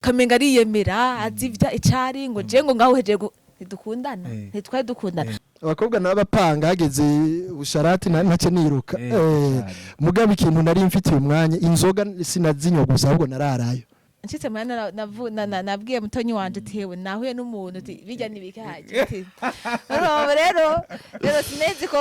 Kamenga ariyemera, azi ivya icari ngo je ngo ngaho hejeje ntidukundana. Ntitwari dukundana. Abakobwa nabo bapanga hageze ubusharati ntace niruka. Cyane. Mugabo ikintu nari mfitiye umwanya, inzoga sinazinywa gusa, ahubwo nararayo. Nshitse muhira, nabwiye mutonyi wanje ati: "Hewe, nahuye n'umuntu," ati: "Bijya nibikaje." Ati urumva rero sinzi ko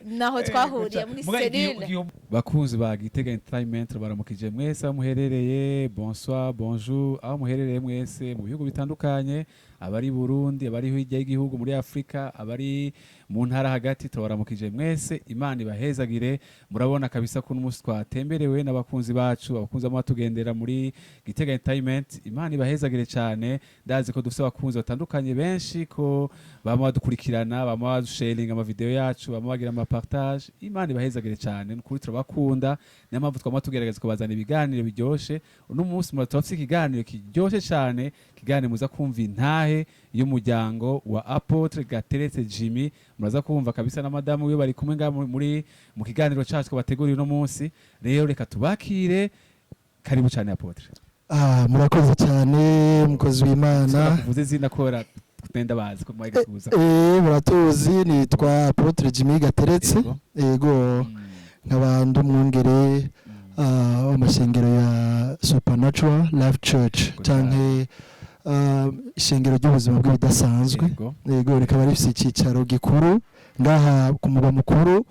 naho twahuriye muri Muga cellule. Bakunzi ba Gitega Entertainment, baramukije mwese aho muherereye. Bonsoir, bonjour aho muherereye mwese mu bihugu bitandukanye, abari Burundi, abari hirya y'igihugu muri Afrika, abari mu ntara hagati, turabaramukije mwese. Imana ibahezagire. Murabona kabisa ko umunsi twatemberewe n'abakunzi bacu, abakunzi bama tugendera muri Gitega Entertainment. Imana ibahezagire cyane. Ndazi ko dufite abakunzi batandukanye benshi, ko bama badukurikirana, bama badusharinga amavideo yacu, bama bagira ama partage. Imana ibahezagire cyane, nukuri turabakunda. Niyo mpamvu twama tugerageza kubazana ibiganiro biryoshe. Uno munsi turafise ikiganiro kiryoshe cyane, ikiganiro muza kumva intahe y'umuryango wa Apôtre Gateretse Jimmy. Muraza kumva kabisa na madamu wiwe bari kumwe ngaha muri mu kiganiro cacu twabateguriye uno munsi. Rero reka tubakire. Karibu cyane, Apôtre. Ah, murakoze cyane, mukozi w'Imana. Kuvuze izina kubera tugenda bazi ko mwari kuza. Muratuzi, nitwa Apôtre Jimmy Gateretse. Yego, nkaba ndi umwungere w'amashengero ya Supernatural Life Church canke ishengero ry'ubuzima bw'ibidasanzwe. Yego, rikaba rifise icicaro gikuru ngaha ku mugwa mukuru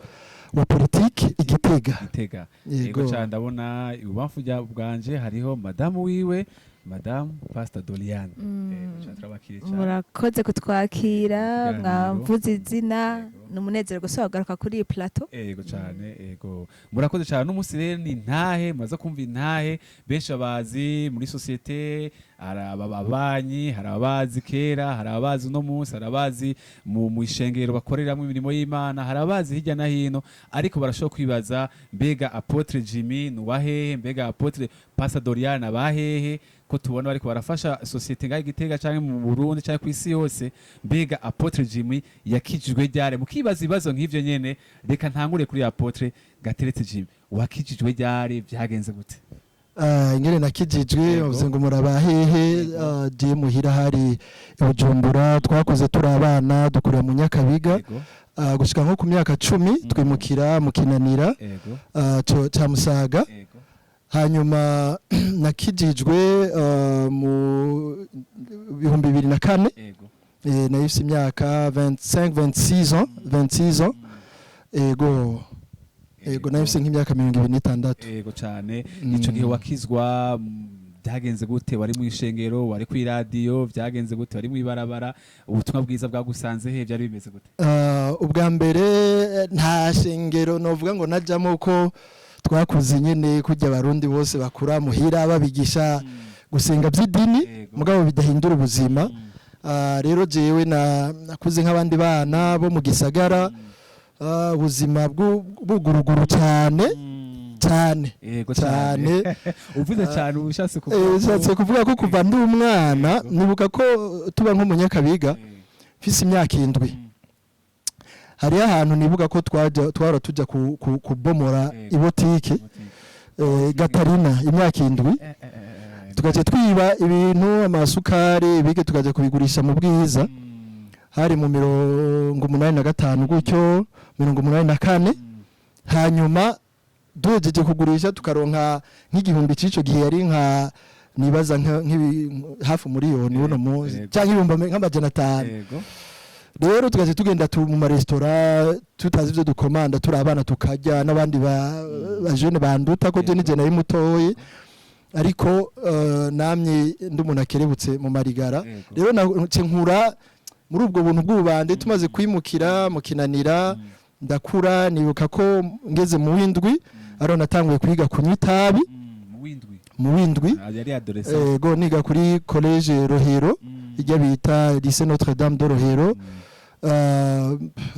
wa politiki, Igitega. Gitega. Yego. Yego cyane. Ndabona ibubamfu bwanje hariho madamu wiwe, madamu Pastor Doliane. Yego cyane, turabakiriye cyane. Murakoze kutwakira. Ikiganiro. Mwamvuze izina. Yego. Ni umunezero gusa wagaruka kuri iyi plateau. Yego cyane, yego, murakoze cyane. N'umunsi rero ni intahe, muraza kumva intahe. Benshi babazi muri société, hari ababanyi, hari ababazi kera, hari ababazi uno munsi, hari abazi mu ishengero bakoreramo imirimo y'Imana, hari abazi hirya na hino, ariko barashobora kwibaza: mbega Apôtre Jimmy ni uwahehe? Mbega Apôtre Pastor Doriane abahehe, ko tubona bariko barafasha société ngaho i Gitega canke mu Burundi canke kw'isi yose? Mbega Apôtre Jimmy yakijijwe ryari? Mukibaza ibibazo nk'ivyo nyene. Reka ntangure kuri Apôtre Gateretse Jimmy. Wakijijwe ryari? Vyagenze gute? Ah, ingene nakijijwe? Bavuze ngo muraba hehe? Ah, je muhira hari i Bujumbura. Twakuze turi abana, dukurira mu Nyakabiga. Ah, gushika nko ku myaka 10 twimukira mu Kinanira, ca Musaga. Hanyuma nakijijwe mu 2004. Nahise imyaka 25, 26 ans, 26 ans. Yego, nahise nk'imyaka 26. Yego cyane. Ico gihe wakizwa, byagenze gute? Wari mu ishengero, wari ku iradiyo, byagenze gute? Wari mu ibarabara? Ubutumwa bwiza bwagusanze he? Byari bimeze gute? Ubwa mbere nta shengero novuga ngo najamo, ko twakuze nyene kurya Abarundi bose bakura muhira babigisha gusenga by'idini, mugabo bidahindura ubuzima. Rero jewe nakuze nk'abandi bana bo mu gisagara, ubuzima bw'uguruguru cyane cyane. Cyane. Cyane. Uvuze cyane uba ushatse kuvuga Ushatse kuvuga ko kuva ndi umwana, nibuka ko tuba nko mu Nyakabiga, mfise imyaka 7, hariyo ahantu nibuka ko twajya, twara tujya kubomora ibotike. Gatarina, imyaka 7, tugaca twiba ibintu, amasukari, ibige, tukajya kubigurisha mu Bwiza. Hari mu 85 gutyo, 84. Hanyuma duhejeje kugurisha tukaronka nk'igihumbi c'ico gihe, yari nka nibaza hafi umuriyoni uno munsi, cyangwa ibihumbi nk'amajana 5. Rero tugaca tugenda mu maresitora tutazi ivyo dukomanda, turi abana, tukarya n'abandi ba jeunes banduta, ko je nije nari mutoyi, ariko namye ndi umuntu akerebutse mu marigara. Rero nace nkura muri ubwo buntu bw'ububande. Tumaze kwimukira mu Kinanira, ndakura, nibuka ko ngeze mu w'indwi ariho natanguye kwiga kunywa itabi. Mu w'indwi? Mu w'indwi. Ah, yari adolescent. Ego, niga kuri collège Rohero, ijya bita Lycée Notre Dame de Rohero.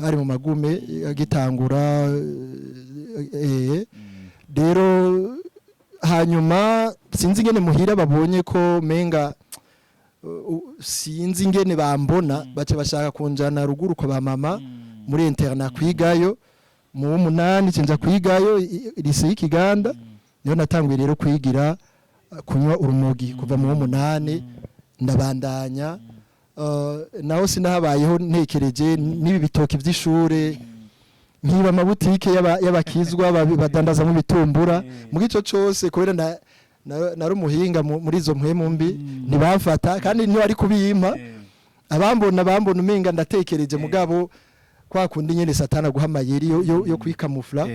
Ari mu magume agitangura. Rero hanyuma sinzi ingene muhira babonye ko menga sinzi ingene bambona, baca bashaka kunjana ruguru kwa ba mama muri internat kwigayo. Mu w'umunani cinja kwigayo lycée y'Ikiganda. Niho natanguye rero kwigira. Kunywa urumogi kuva mu w'umunani ndabandanya. Naho sinahabayeho ntekereje n'ibi bitoki by'ishure, nkiba amabutike y'abakizwa badandazamo ibitumbura. Mu gico cose, kubera nari umuhinga muri izo mpwemu mbi, ntibamfata kandi ntiwari kubimpa. Abambona bambona umenga ndatekereje, mugabo kwa kundi nyene Satana guha amayeri yo kwikamufla,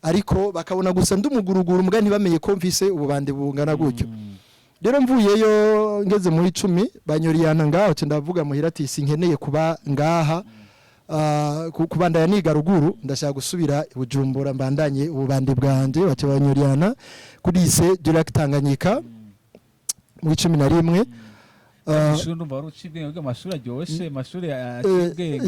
ariko bakabona gusa ndi umuguruguru, muga ntibamenye ko mfise ububande bungana gutyo. Rero mvuyeyo ngeze muri 10, banyoriyana ngaho, ce ndavuga muhira ati sinkeneye kuba ngaha, kubandanya niga ruguru, ndashaka gusubira i Bujumbura mbandanye ububande bwanje. Bace banyoriyana kuri lycée du Lac Tanganyika muri 11. Ishuri ndumva wari uciye ubwenge, wiga amashuri aryoshe, amashuri aciye ubwenge.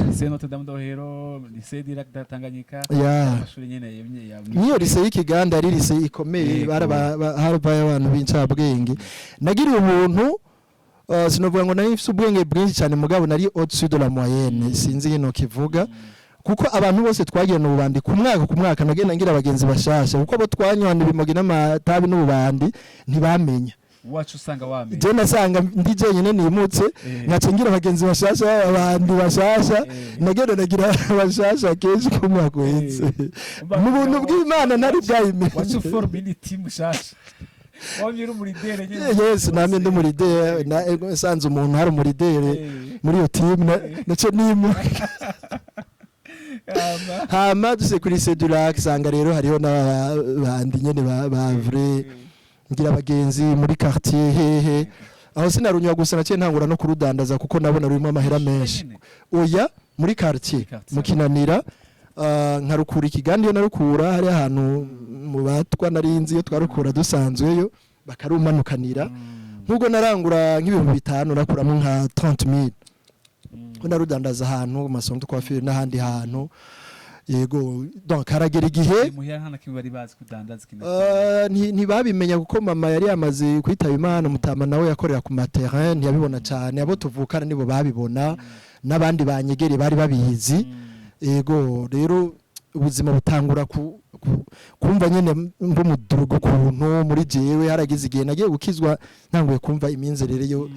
Lycée Notre Dame d'Ohero, lycée du Lac Tanganyika, amashuri nyene Niyo lycée y'Ikiganda ari lycée ikomeye. Harabaye abantu b'incabwenge. Nagiriye ubuntu, sinovuga ngo nari mfise ubwenge bwinshi cyane, mugabo nari au-dessus de la moyenne, sinzi ngeno kivuga, kuko abantu bose twagirana ububandi ku mwaka ku mwaka, nagenda ngira abagenzi bashasha, kuko abo twanywana ibimogi n'amatabi n'ububandi ntibamenya. Wacu usanga wamenye. Je nasanga ndi jenyine nimutse, nkaca ngira abagenzi bashasha, abandi bashasha. Nagenda nagira bashasha kenshi ku mwaka uheze. Mu buntu bw'Imana nari bwayimenye. Wacu uforma indi team shasha, wamye uri umuridere nyene. Yes, namye ndi umuridere. Nsanze umuntu hari umuridere muri iyo team, naco nimuka. Hama. Hama duse kuri Cedulac, sanga rero hariho n'abandi nyene ba vrai, ngira abagenzi muri quartier hehe. Aho sinarunywa gusa, naciye ntangura no kurudandaza, kuko nabona rurimo amahera menshi. Nyene. Oya, muri quartier. Muri quartier. Mu Kinanira, nkarukura ikigandi. Iyo narukura hari ahantu mu batwa narinzi, iyo twarukura dusanzweyo bakarumanukanira. Nk'ubwo narangura nk'5,000, nakuramo nka 30,000, ko narudandaza ahantu mu ma salons de coiffure n'ahandi hantu. Yego, donc haragera igihe. Muhira nta na kimwe bari bazi kudandaza ikintu? Ntibabimenya kuko mama yari yamaze kwitaba Imana, umutama nawe yakorera ku ma terrain, ntiyabibona cyane. Abo tuvukana nibo babibona n'abandi banyegere bari babizi. Yego, rero ubuzima butangura kumva nyene mbumudurugo ukuntu muri jewe. Harageze igihe nagiye gukizwa, ntanguye kumva iminzerere yo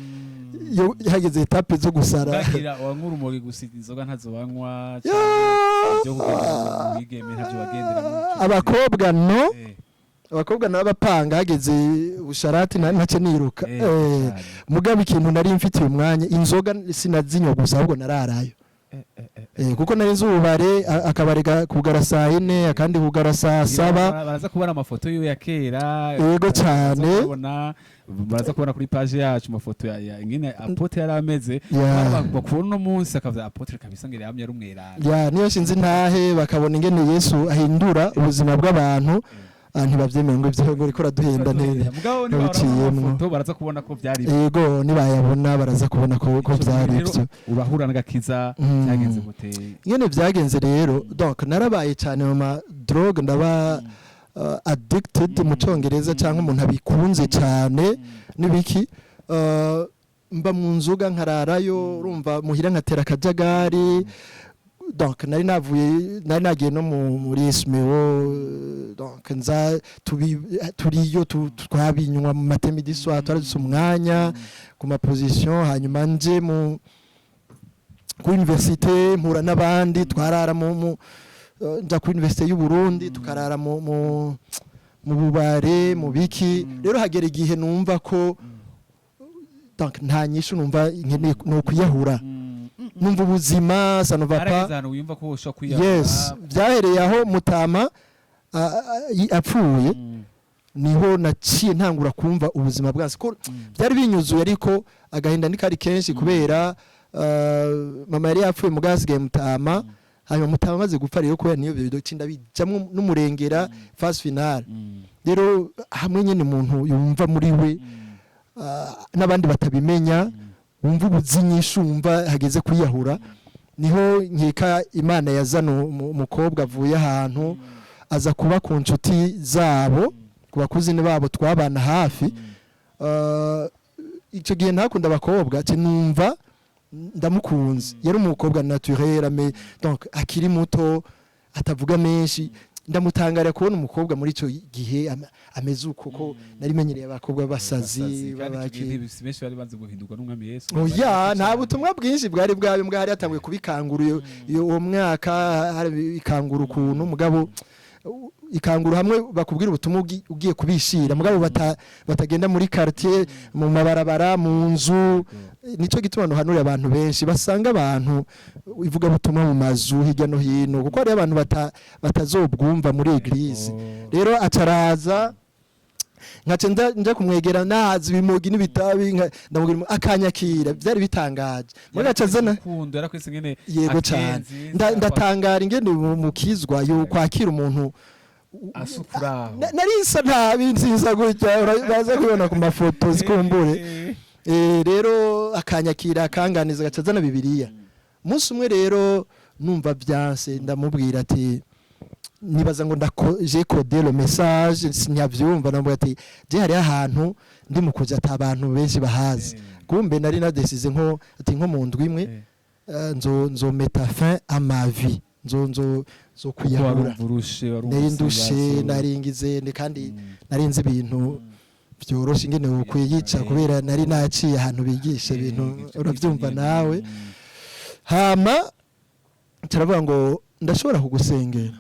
hageze étape zo gusara. Bagira wanywa urumogi gusa, inzoga ntazo wanywa? Ibyo kugendera mu bigeme ntavyo wagendera muri ico gihe? Abakobwa no. Abakobwa n'abapanga hageze ubusharati ntace niruka. Cyane. Mugabo ikintu nari mfitiye umwanya, inzoga sinazinywa gusa, ahubwo nararayo. Kuko nari nzi ububare, akabare kugara saa 4, akandi kugara saa 7. Baraza kubona amafoto yiwe ya kera. Yego Baraza cane. kubona, baraza kubona kuri page yacu amafoto ya ingene apôtre yari ameze. Bakubona uno munsi akavuga apôtre kabisa ngere yamye ari umweranda. Ya, niyo sinzi ntahe bakabona ingene Yesu ahindura ubuzima bw'abantu, ntibavyemeye ngo ivyo ngo riko raduhenda neza. Mugabo niba Nabiciyemwo. amafoto baraza kubona ko byari Yego, nibayabona baraza kubona ko Ico gihe vyari rero ivyo. Urahura n'agakiza. Byagenze gute? Ingene vyagenze rero, donc narabaye cyane mu ma drogue, ndaba addicted mu Congereza, cyangwa umuntu abikunze cyane n'ibiki. Mba mu nzoga nkararayo, urumva muhira nkatera akajagari. Donc nari navuye, nari nagiye no muri SMEO, donc nza tubi turiyo twabinywa mu matin midi soir, twari dufise umwanya ku ma position. Hanyuma nje mu kuri université, mpura n'abandi twarara mu nja kuri université y'u Burundi, tukarara mu bubare, mu biki. Rero hagera igihe numva ko donc nta nyishu, numva nkeneye no kwiyahura, numva ubuzima ça ne va pas. Harageze ahantu wiyumva ko ushobora kwiyahura? Yes, byahereye aho mutama apfuye, niho naciye ntangura kumva ubuzima bwanse ko byari binyuzuye, ariko agahinda ntikari kenshi kubera mama yari yapfuye, mugabo hasigaye mutama. Hanyuma mutama amaze gupfa rero, kubera niyo bidoci ndabijamwo n'umurengera, phase finale. Rero hamwe nyene umuntu yumva muri we, n'abandi batabimenya, wumva ubuzinyishu, wumva hageze kwiyahura, niho nkeka Imana yazana umukobwa avuye ahantu, aza kuba ku nshuti zabo, ku bakuzini babo twabana hafi. Icyo gihe ntakunda abakobwa, ce numva ndamukunze. Yari umukobwa naturel, mais donc akiri muto, atavuga menshi. Ndamutangarira kubona umukobwa muri ico gihe ameze uko, ko nari menyereye abakobwa b'abasazi. Kandi icyo Babaki. gihe benshi bari banze guhindurwa n'umwami Yesu. Oya, nta butumwa bwinshi bwari bwayo mbwa hari hatanguye kubikangura iyo uwo mwaka hari ikangura ukuntu, mugabo ikangura hamwe bakubwira ubutumwa ugiye kubishira, mugabo batagenda muri quartier, mu mabarabara, mu nzu. Nico gituma ntuhanurira abantu benshi basanga abantu ivuga butumwa mu mazu hirya no hino, kuko hari abantu batazobwumva muri église. Rero acaraza, nkaca nja kumwegera, nazi ibimogi n'ibitabi, ndamubwira, akanyakira. Byari bitangaje muri gaca azana Urukundo yarakwise ngene. Yego cyane. Ndatangara ingene mukizwa yo kwakira umuntu Asukura. Nari nsa nabi, nziza gutya, uraza kubibona ku mafoto zikumbure. Rero akanyakira, akanganiza, agaca azana Bibiliya. Umunsi umwe rero numva byanse, ndamubwira ati nibaza ngo ndako j'ai codé le message, sinyavyumva. Ndamubwira ati je hariho ahantu ndi mu kuja ata abantu benshi bahazi. Kumbe nari nadesize nko ati nko mu ndwi imwe nzo mettre fin à ma vie, nzo nzo kwiyahura. Nari ndushe, naringize kandi nari nzi ibintu byoroshe ingene wokwiyica, kubera nari naciye ahantu bigisha ibintu, uravyumva nawe. Hama turavuga ngo ndashobora kugusengera.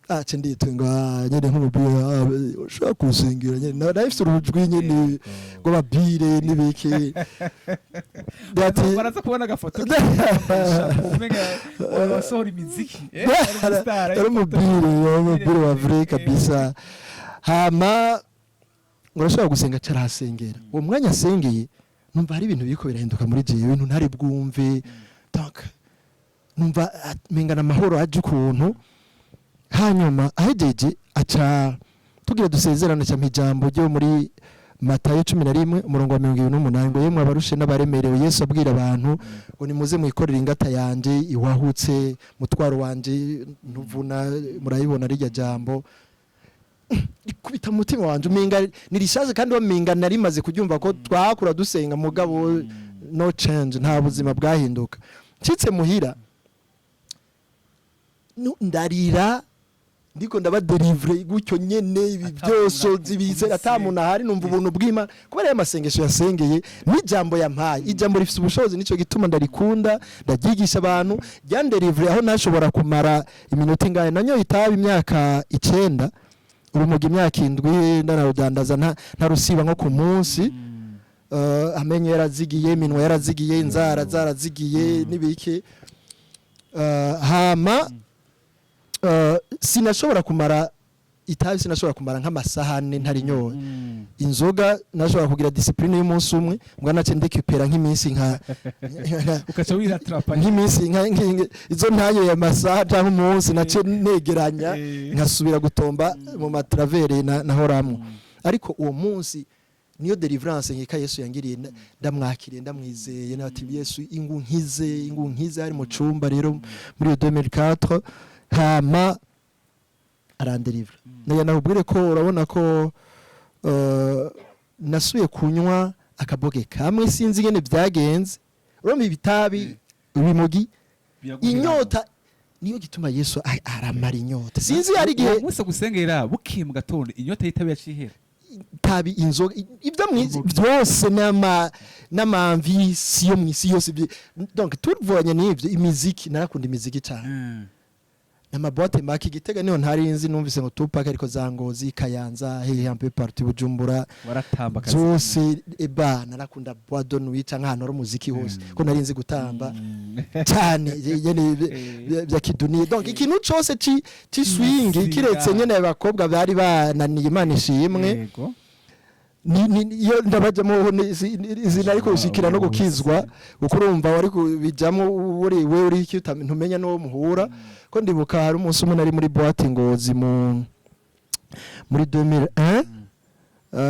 Ah, ce nditwe ngo ah, nyene nk'umubire, ah, ushobora kuwusengera nyene. Nari mfise urujwi nyene rw'ababire n'ibiki. Ati Baraza kubona agafoto umenga wasohora imiziki Yari umubire wa vrai kabisa. Hama ngo urashobora gusenga, carahasengera. Uwo mwanya asengeye, numva hari ibintu biriko birahinduka muri jewe, ibintu ntari bwumve. Donc numva menga amahoro aje ukuntu. Hanyuma ahejeje, aca tugira dusezerane, ca ijambo ryo muri Matayo 11 umurongo wa 28, ngo yemwe abarushe n'abaremerewe, Yesu abwira abantu ngo nimuze mwikorere ingata yanje iwahutse, mutwaro wanje ntuvuna. Murayibona rirya jambo rikubita mu mutima wanje, umenga nirishaje, kandi wamenga narimaze kuryumva ko twakura dusenga, mugabo no change, nta buzima bwahinduka. Ncitse muhira, ndarira, ndiko ndaba délivré gutyo nyene ibi Ata byose muntu zibizera ata akubise. muntu ahari. Numva ubuntu bw'Imana kubera ayo masengesho yasengeye n'ijambo yampaye. Ijambo rifite ubushobozi, nico gituma ndarikunda, ndaryigisha abantu. Ryan délivré aho ntashobora kumara iminota ingahe. Nanyoye itabi imyaka 9, urumogi imyaka 7, ndanarudandaza ntarusiba nko ku munsi. Amenyo yarazigiye, iminwa yarazigiye, inzara zarazigiye n'ibiki. Hama sinashobora kumara itabi, sinashobora kumara nk'amasahane ntarinyoye. Inzoga nashobora kugira discipline y'umunsi umwe, mbwa nace ndekipera nk'iminsi nka Ukaca wiratrapa. nk'iminsi izo ntayoye amasaha cyangwa umunsi, nace negeranya nkasubira gutomba mu ma travers nahoramwo. Ariko uwo munsi niyo délivrance nkeka Yesu yangiriye, ndamwakiriye, ndamwizeye, nati Yesu ingu nkize, ingu nkize. Ari mu cumba rero muri iyo 2004, hama arandelivra. Nayo nakubwire ko urabona ko nasubiye kunywa akaboge kamwe, sinzi ingene byagenze. Urumva ibitabi, ibimogi, inyota, niyo gituma Yesu aramara inyota. Sinzi hari igihe Uwo munsi gusengera bukiye mu gatondo, inyota y'itabi yaciye ihera. Itabi, inzoga, ibyo mwisi byose n'amamvi si yo mwisi yose donc tuvanye n'ivyo. Imiziki, narakunda imiziki cyane, n'ama boîtes make Igitega niho ntari nzi. Numvise ngo Tupac ariko za Ngozi, Kayanza, hehe, un peu partout, Bujumbura. Waratamba akazi. Zose eba narakunda boîte de nuit canke ahantu hari umuziki hose, ko nari nzi gutamba cyane nyene bya kiduniye. Donc ikintu cose ci swing Musiga. kiretse nyene abakobwa bari bananiye, Imana ishimwe. Iyo ndabajamo sinari kushikira no gukizwa, kuko urumva wari kubijamo uri we uri iki ntumenya n'uwo muhura. Ko ndibuka hari umunsi umwe nari muri boîte Ngozi muri 2001,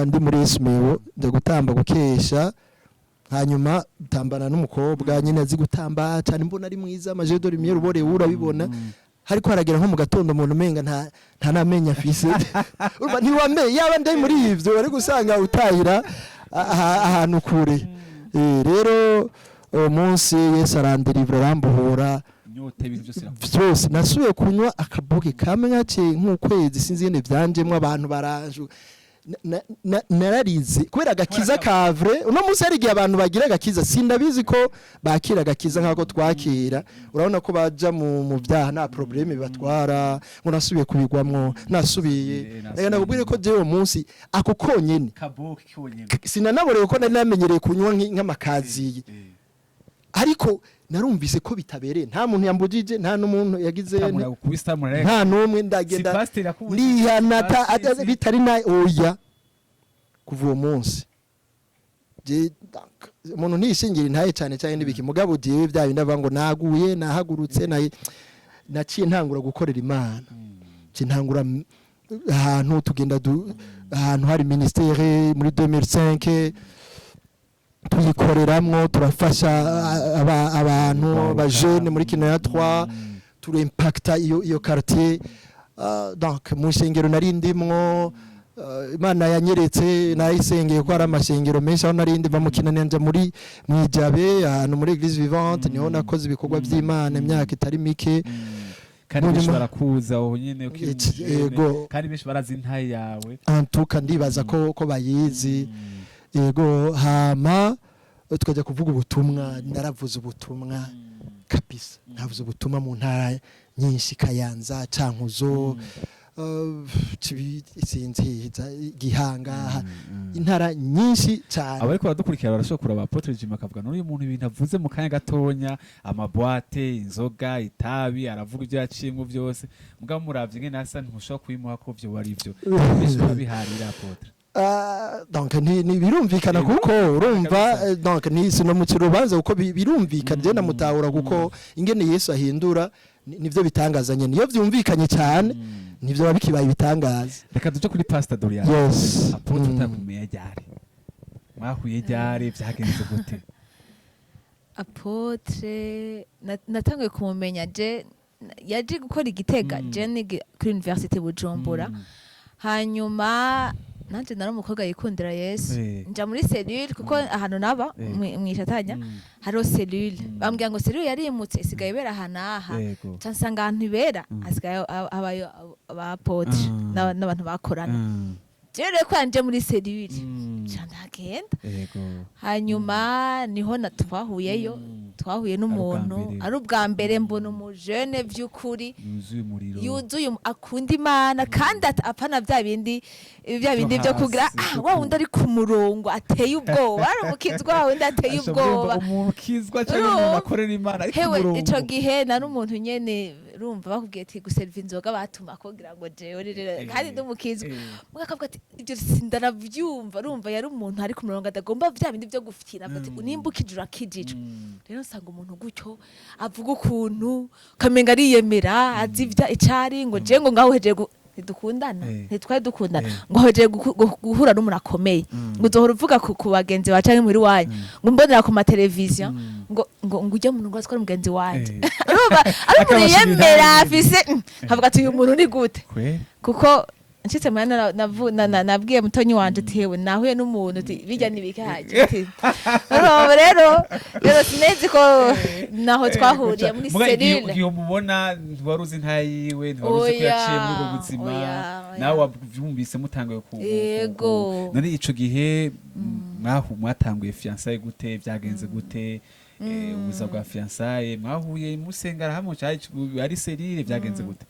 ndi muri Ismeo, njya gutamba gukesha. Hanyuma tambana n'umukobwa nyine azi gutamba cyane, mbona ari mwiza, ama jeux de lumière uborewe urabibona. Hariko haragera nko mu gatondo, umuntu umenga nta namenya afise. Urumva ntiwamenye yaba ndi muri ivyo, wari gusanga utahira ahantu kure. Rero uwo munsi Yesu arandelivra, arambohora. Inyota. Inyota, ibintu byose Vyose. Nasubiye kunywa akaboke kamwe haciye nk'ukwezi, sinzi ingene vyanjemwo, abantu baranje. Nararize kubera agakiza ka vrai. Uno munsi hari igihe abantu bagira agakiza, sindabizi ko bakira agakiza nk'ako twakira. Urabona ko baja mu byaha, nta problème bibatwara. Ngo nasubiye kubigwamwo, nasubiye. Nasubiye. Reka ndakubwire ko jewe uwo munsi ako konyene Kaboke konyene. Sinanaborewe ko nari namenyereye kunywa nk'amakaziye, ariko narumvise ko bitabereye. Nta muntu yambujije, nta n'umuntu yagize, nta n'umwe. Ndagenda Si pasiteri akubujije, ndihanata. si pasiteri, bitari na oya. Kuva uwo munsi umuntu ntiyishingira intaye cyane cyane n'ibiki, mugabo jewe bya bindi avuga ngo naguye nahagurutse, naciye ntangura gukorera Imana. Naciye ntangura ahantu tugenda ahantu hari ministère muri 2005, tuyikoreramwo, turafasha abantu ba jeunes muri kino ya 3, turimpacta iyo quartier. Donc mu shengero nari ndimwo, Imana yanyeretse, nayisengeye ko hari amashengero menshi aho nari ndi. Mu Kinanira nja muri mwijabe, ahantu muri Église Vivante, niho nakoze ibikorwa by'Imana imyaka itari mike. Kandi benshi Munyuma- barakuza aho nyene ukiri umujene, Yego. kandi benshi barazi intaye yawe. Antuka ndibaza ko bayizi. Yego. Hama tukajya kuvuga ubutumwa. Naravuze ubutumwa kabisa, navuze ubutumwa mu ntara nyinshi: Kayanza, Cankuzo, sinzi, Gihanga, intara nyinshi cyane. Abariko baradukurikira barashobora kuraba Apôtre Jimmy akavuga: "N'uyu muntu ibintu avuze mu kanya gatonya, amaboîte, inzoga, itabi, aravuga ibyo yaciyemwo byose." Mugabo muravye ingene asa, ntushobora kubimuha ko vyo ari vyo. Benshi barabiharira, Apôtre. Ah, donc ni birumvikana kuko urumva, Kabisa. Donc ni sinomucira urubanza kuko birumvikana. Je namutahura kuko ingene Yesu ahindura nivyo bitangaza nyene. Iyo vyumvikanye cyane, nivyo biba bikibaye ibitangaza. Reka duje kuri Pastor Dorian. Yes. Apôtre, utakumenya ryari? Mwahuye ryari? Vyagenze gute? Apôtre natanguye kumumenya je yaje gukora igitega, je niga kuri Université Bujumbura. Hanyuma nanje nari umukobwa yikundira Yesu, nja muri cellule kuko ahantu naba mwishatanya hariho cellule. Bambwira ngo cellule yarimutse, isigaye ibera aha n'aha. Nca nsanga ahantu ibera hasigaye habayo aba apôtre n'abantu bakorana. Jewe rero ko yanje muri cellule, nca ndagenda. Hanyuma niho na twahuyeyo. Twahuye n'umuntu Ari ubwa mbere. ari ubwa mbere mbona umujene vy'ukuri yuzuye umuriro, yuzuye akunda Imana, kandi apana bya bindi Byo byo kugira hasi, ah byo wa wundi ari ku murongo ateye ubwoba, ari umukizwa wa wundi ateye Asha, ubwoba. urumva umuntu ukizwa cyangwa Urumva? umuntu akorera Imana ariko Hewe, umurongo. ico gihe nari umuntu nyene, urumva bakubwiye ati guserva inzoga, batuma kugira ngo jewe rero kandi ndi umukizwa. Muga akavuga ati ibyo sindanavyumva. Urumva yari umuntu ari ku murongo, adagomba vya bindi byo gufyina, avuga ati nimba ukijura akijijwe. Rero nsanga umuntu gutyo avuga ukuntu ukamenga ariyemera, azi ivya icari, ngo je ngo ngaho uhejeje ntidukundana, ntitwari dukundana, ngo uhejeje guhura n'umuntu akomeye, ngo uzohora uvuga ku bagenzi bawe canke muri wanyu, ngo mbonera ku mateleviziyo, ngo ujye muntu ngo atware mugenzi wanje. Urumva ari umuntu Akabashira yemera intambwe. afise, nkavuga ati uyu muntu ni gute? Kwe. Kuko nshitse muhira nabwiye mutonyi wanje ati hewe, nahuye n'umuntu, ati bijya nibikaje, ati urumva rero sinezi ko naho twahuriye muri Muga cellule. Igihe umubona, ntiwari uzi intaye yiwe, ntiwari uzi ko Oya, yaciye muri ubwo buzima? Oya, oya. Nawe wabyumvise mutanguye ku Yego. None ico gihe mwatanguye fiançailles gute? Byagenze gute? Ubuzima bwa fiançailles, mwahuye musengera hamwe, cyari ari cellule? Byagenze gute?